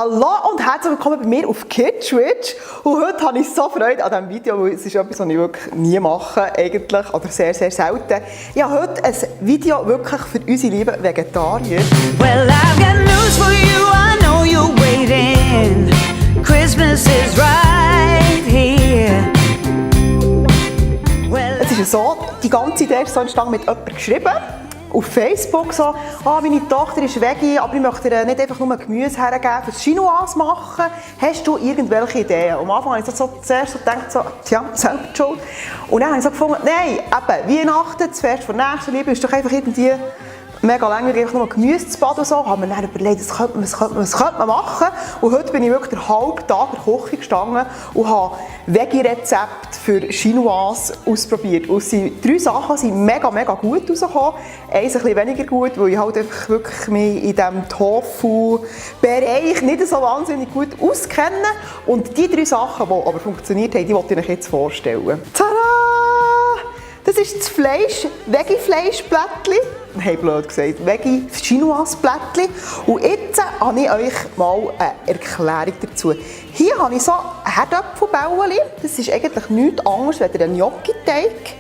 Hallo und herzlich willkommen bei mir auf KidSwitch. Und heute habe ich so Freude an diesem Video, weil es ist etwas, was ich wirklich nie mache, eigentlich, oder sehr, sehr selten. Ich habe heute ein Video wirklich für unsere lieben Vegetarier. Well, I've got news for you, I know you're waiting. Christmas is right here. Well, Es ist so, die ganze Idee ist so entstanden mit jemandem geschrieben. Auf Facebook so, meine Tochter ist Veggie, aber ich möchte ihr nicht einfach nur Gemüse hergeben, fürs Chinoise machen. Hast du irgendwelche Ideen? Und am Anfang habe ich zuerst so gedacht, tja, selber schuld. Und dann habe ich so gefunden, nein, eben, Weihnachten, das Fest von Nächstenliebe, ist doch einfach irgendwie mega langweilig, einfach nur Gemüse zu baden und so. Haben wir dann überlegt, was könnte man machen? Und heute bin ich wirklich den halben Tag in der Küche gestanden und habe Veggie-Rezepte für Chinoise ausprobiert. Und die 3 Sachen sind mega, mega gut rausgekommen. Eins ein bisschen weniger gut, weil ich halt einfach wirklich mich in diesem Tofu-Bereich nicht so wahnsinnig gut auskenne. Und die 3 Sachen, die aber funktioniert haben, die wollte ich euch jetzt vorstellen. Tada! Das ist das Fleisch, Veggie-Fleischblättchen. Hey, blöd gesagt, Veggie-Chinoise-Blättchen. Und jetzt habe ich euch mal eine Erklärung dazu. Hier habe ich so Herdöpfelbällchen. Das ist eigentlich nichts anderes als ein Gnocchi-Teig.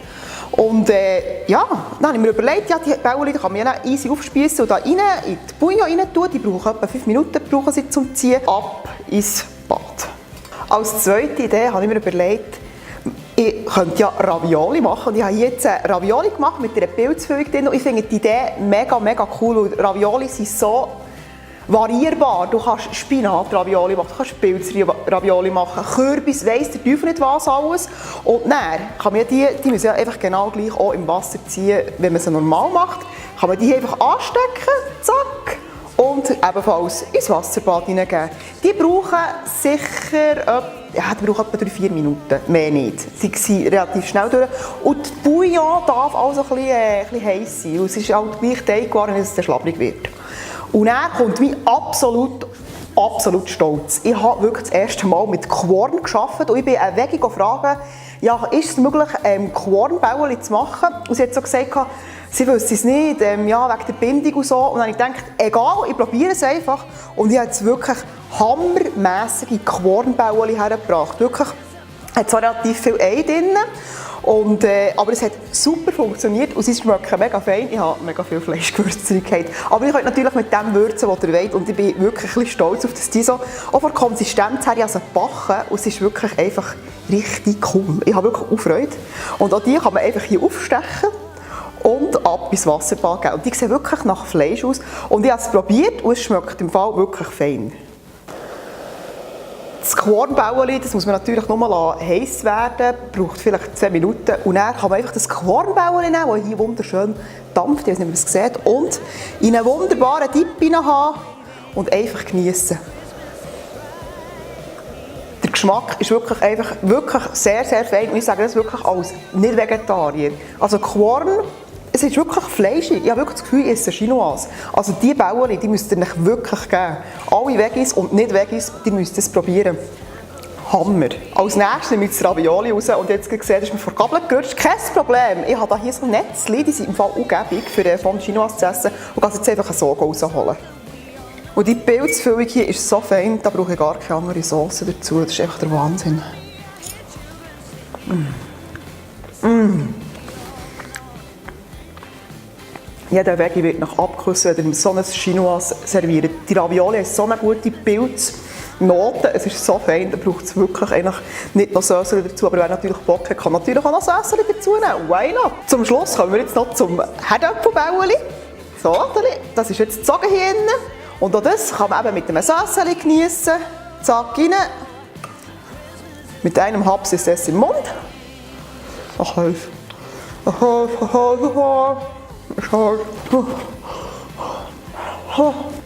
Und ja, dann habe ich mir überlegt, ja, die Bällchen kann man ja easy aufspießen und da rein in die Bouillon rein tun. Die brauchen etwa 5 Minuten brauchen sie zum Ziehen. Ab ins Bad. Als zweite Idee habe ich mir überlegt, ich könnte ja Ravioli machen und ich habe jetzt Ravioli gemacht mit einer Pilzfüllung drin und ich finde die Idee mega, mega cool und Ravioli sind so variierbar. Du kannst Spinat-Ravioli machen, du kannst Pilz-Ravioli machen, Kürbis, weiss der Teufel nicht was alles. Und dann kann man die müssen ja einfach genau gleich auch im Wasser ziehen, wenn man sie normal macht. Kann man die einfach anstecken, zack, und ebenfalls ins Wasserbad hineingeben. Die brauchen sicher die brauchen etwa 3-4 Minuten, mehr nicht. Sie sind relativ schnell durch. Und die Bouillon darf also ein bisschen heiß sein. Und es ist halt gleich Teig geworden, dass es schlabbrig wird. Und dann kommt mich absolut stolz. Ich habe wirklich das erste Mal mit Quorn gearbeitet und ich bin eine Veggie gefragt, ja, ist es möglich, Quornbällchen zu machen? Und sie hat so gesagt, sie wüsste es nicht, ja, wegen der Bindung und so. Und dann habe ich gedacht, egal, ich probiere es einfach. Und ich habe jetzt wirklich hammermässige Quornbällchen hergebracht. Wirklich, hat zwar relativ viel Ei drin, und, aber es hat super funktioniert und sie schmecken mega fein. Ich habe mega viel Fleischgewürze gehabt. Aber ich könnt natürlich mit dem würzen, was ihr wollt. Und ich bin wirklich ein bisschen stolz auf das. Die so, auch von der Konsistenz her, ich habe sie gebacken und es ist wirklich einfach richtig cool. Ich habe wirklich auch Freude. Und auch die kann man einfach hier aufstechen und ab ins Wasserbad geben. Und die sehen wirklich nach Fleisch aus. Und ich habe es probiert und es schmeckt im Fall wirklich fein. Das Quornbällchen, das muss man natürlich noch mal heiß werden, braucht vielleicht 2 Minuten. Und dann kann man einfach das Quornbällchen nehmen, das hier wunderschön dampft, ich weiß nicht, ob ihr es seht, und in einen wunderbaren Dip haben und einfach genießen. Der Geschmack ist wirklich sehr, sehr fein. Und ich sage das wirklich als Nicht-Vegetarier. Also Quorn, es ist wirklich fleischig. Ich habe wirklich das Gefühl, ich esse Chinoise. Also diese Bällchen, die müsst ihr euch wirklich geben. Alle Veggies und Nicht-Veggies, die müsst es probieren. Hammer. Als nächstes nehme ich das Ravioli raus und jetzt gesehen, ist mir vor Gabel gerutscht. Kein Problem. Ich habe hier so Netzchen, die sind im Fall ungebig für von Chinoise zu essen und kann es jetzt einfach so rausholen. Und die Pilzfüllung hier ist so fein, da brauche ich gar keine andere Sauce dazu. Das ist einfach der Wahnsinn. Jeder Veggie wird nach abgeküsst, wenn ihr so ein Chinoise serviert. Die Ravioli haben so eine gute Pilznote, es ist so fein, da braucht es wirklich eigentlich nicht noch Sauce dazu, aber wer natürlich Bock hat, kann natürlich auch noch Sauce dazu nehmen. Why not? Zum Schluss kommen wir jetzt noch zum Herdöpfelbällchen. So, das ist jetzt gezogen hier drin. Und auch das kann man eben mit einem Sauce geniessen. Zack, rein. Mit einem Haps ist es im Mund. Die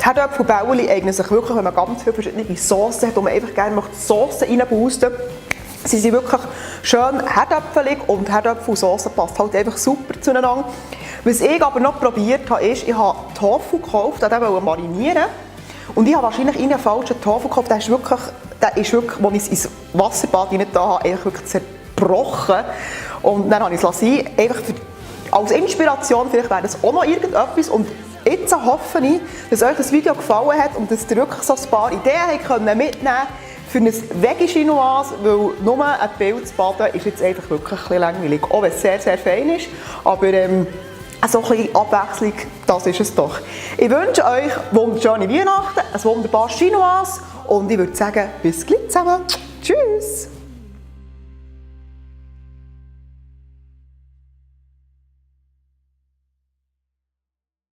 Herdöpfelbällchen eignen sich wirklich, wenn man ganz viele verschiedene Soßen hat und man einfach gerne Soßen reinboosten. Sie sind wirklich schön herdöpfelig und Herdöpfelsauce passt halt einfach super zueinander. Was ich aber noch probiert habe, ist, ich habe Tofu gekauft, den wollte ich marinieren. Und ich habe wahrscheinlich einen falschen Tofu gekauft, der ist wirklich, als ich es ins Wasserbad rein habe, wirklich zerbrochen. Und dann habe ich es lassen, einfach als Inspiration, vielleicht wäre das auch noch irgendetwas. Und Jetzt hoffe ich, dass euch das Video gefallen hat und dass ihr wirklich so ein paar Ideen mitnehmen könnt für ein Veggie-Chinoise, weil nur ein Bild zu baden ist jetzt einfach wirklich ein bisschen langweilig. Auch wenn es sehr, sehr fein ist, aber so ein bisschen Abwechslung, das ist es doch. Ich wünsche euch wunderschöne Weihnachten, ein wunderbares Chinoise und ich würde sagen, bis gleich zusammen. Tschüss!